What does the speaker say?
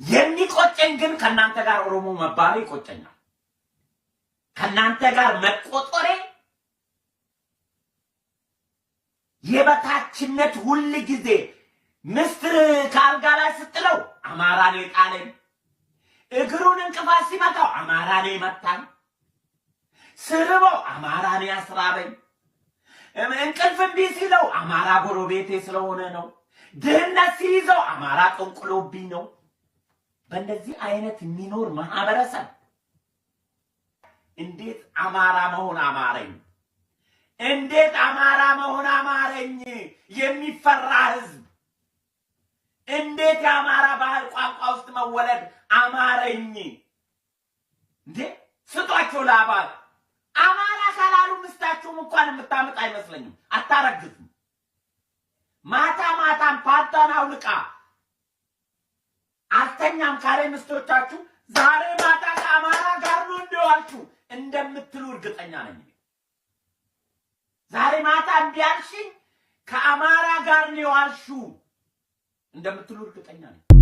የሚቆጨኝ ግን ከእናንተ ጋር ኦሮሞ መባሌ ይቆጨኛል። ከእናንተ ጋር መቆጠሬ የበታችነት ሁል ጊዜ ምስት ከአልጋ ላይ ስጥለው አማራ ነው የጣለኝ። እግሩን እንቅፋት ሲመታው አማራ ነው የመታኝ። ስርበው አማራ ነው ያስራበኝ። እንቅልፍ እምቢ ሲለው አማራ ጎረቤቴ ስለሆነ ነው። ድህነት ሲይዘው አማራ ጠንቁሎብኝ ነው። በእንደዚህ አይነት የሚኖር ማህበረሰብ እንዴት አማራ መሆን አማረኝ? እንዴት አማራ መሆን አማረኝ? የሚፈራ ህዝብ እንዴት የአማራ ባህል ቋንቋ ውስጥ መወለድ አማረኝ? እንዴ ስጧቸው ለአባል አማራ ካላሉ ምስታችሁም እንኳን የምታምጥ አይመስለኝም። አታረግዝም። ማታ ማታም ፓንቷን አውልቃ አልተኛም ካለ ምስቶቻችሁ ዛሬ ማታ ከአማራ ጋር ነው እንደዋልችሁ እንደምትሉ እርግጠኛ ነኝ። ዛሬ ማታ እምቢ አልሽኝ ከአማራ ጋር ነው የዋልሽው እንደምትሉ እርግጠኛ ነኝ።